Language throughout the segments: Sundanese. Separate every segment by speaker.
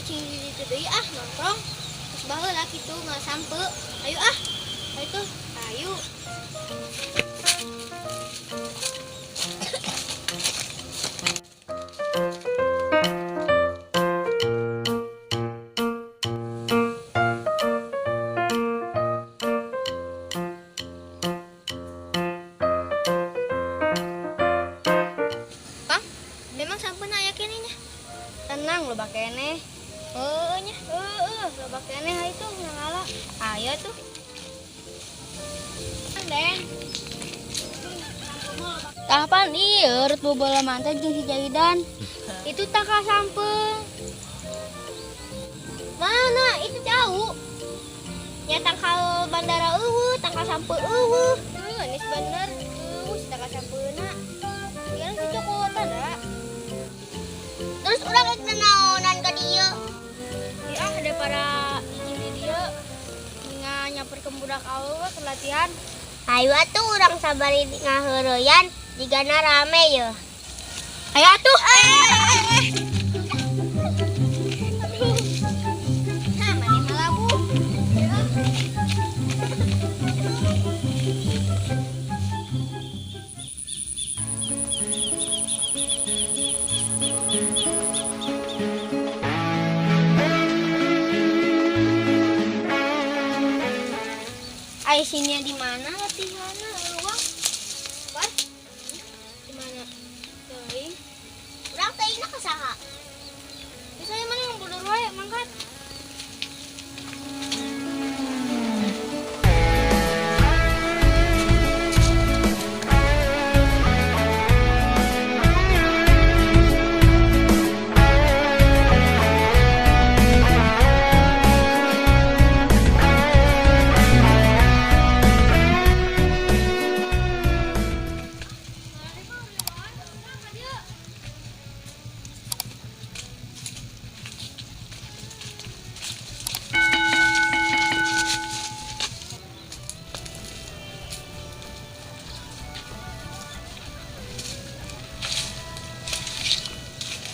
Speaker 1: Cicing di ditu deui ah, nongkrong. Terus baheula kitu ngasampeu. Ayo ah. Ayo tuh, ayo. Kang, memang sampeuna aya keneh nya?
Speaker 2: Tenang, loba keneh.
Speaker 1: Heueuh nya.
Speaker 2: Heeh, loba keneh hayu tuh ngala.
Speaker 1: Ayo tuh. Den.
Speaker 2: Tah pan ieu reut bobola mantan jeung si Jaidan. Itu tangkal sampeu.
Speaker 1: Mana? Itu jauh. Nya tangkal bandara eueuh, tangkal sampeu eueuh. Heuh, geus bener. Eueuh, si tangkal sampeuna. Sekarang si cokotan da.
Speaker 3: Terus urang rek nanaonan ka dieu?
Speaker 2: Ieu ah daripada cicing di dieu nyamperkeun budak awewe ke latihan.
Speaker 3: Ayo atuh urang sabari ngaheureyan jigana rame yeuh.
Speaker 2: Ayo atuh.
Speaker 1: Nah, maneh mah labu. Ai sini di mana latihanna eueuh? Bar? Di mana? Teuing.
Speaker 3: Urang teuingna ka saha?
Speaker 1: Bisa mana yang bodoh wae mangkat.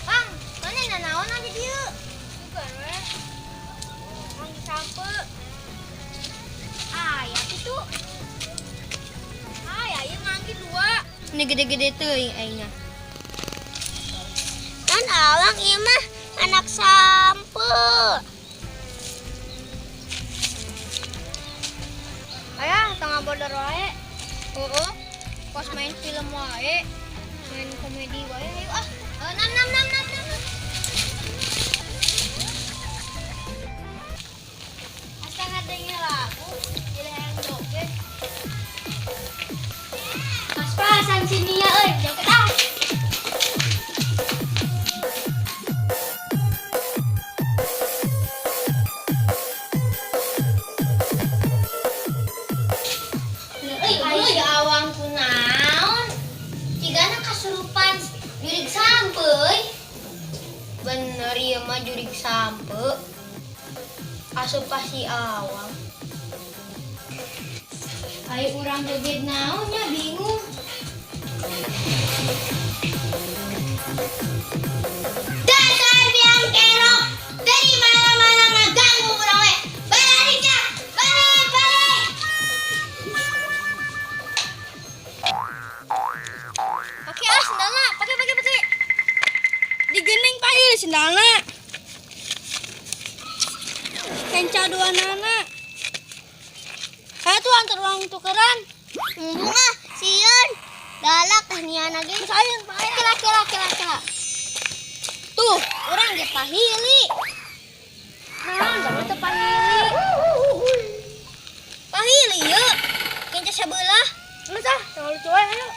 Speaker 1: Bang, mana nanaon aja dieu?
Speaker 2: Bukan we. Mang sampeu.
Speaker 1: Aya kitu.
Speaker 2: Aya ieu manggi dua. Ini gede-gede teuing aingna.
Speaker 3: Kan awang ieu mah anak sampeu.
Speaker 2: Ayah, tengah bodor wae. Heeh. Pas main film wae, main komedi wae, ayo ah.
Speaker 1: Nam nam nam nam nam.
Speaker 2: Asa ngadenge lagu, jadi hayang joget.
Speaker 1: Pas-pasan sini ya euy, joget ah. Euy, euy, awang kunaon? Cigana kasurupan jurig sampeu euy.
Speaker 2: Bener ieu mah jurig sampeu. Asup ka si awang.
Speaker 1: Ayo urang joget naon nya bingung.
Speaker 3: Dasar biang kerok, dari mana-mana ngaganggu urang we. Balik ya, balik, balik.
Speaker 2: Pakai ah sendalna, pakai pakai pakai. Digening pahil sendalna. Kenca dua nana. Ayo tuh antar uang tukeran.
Speaker 3: Bunga, sieun. Galak tah niana ge.
Speaker 2: Sayang, pahil.
Speaker 1: Kela kela kela kela.
Speaker 2: Tuh, urang ge pahili. Nah, jangan teu pahili.
Speaker 1: Pahili yeuh. Kenca sebelah.
Speaker 2: Geus ah, tong lucu wae ayo.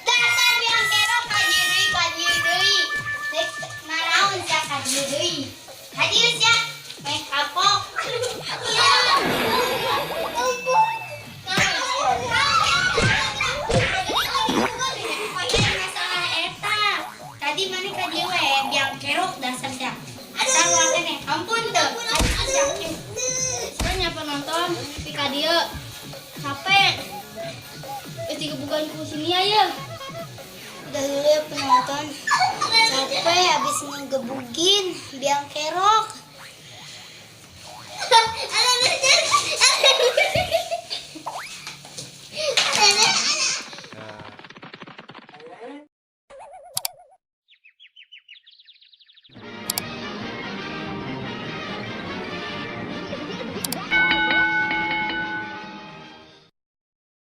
Speaker 3: Dasar biang kerok kaji deui, kaji deui. Rek naraon sia kaji deui. Hadir sia, meh kapok. Iya. Tumpuk.
Speaker 1: Geus digebugan ku si Nia ya.
Speaker 3: Udah dulu ya, penonton. Capek habis ngegebugin biang kerok.
Speaker 1: Aduh, aduh, aduh.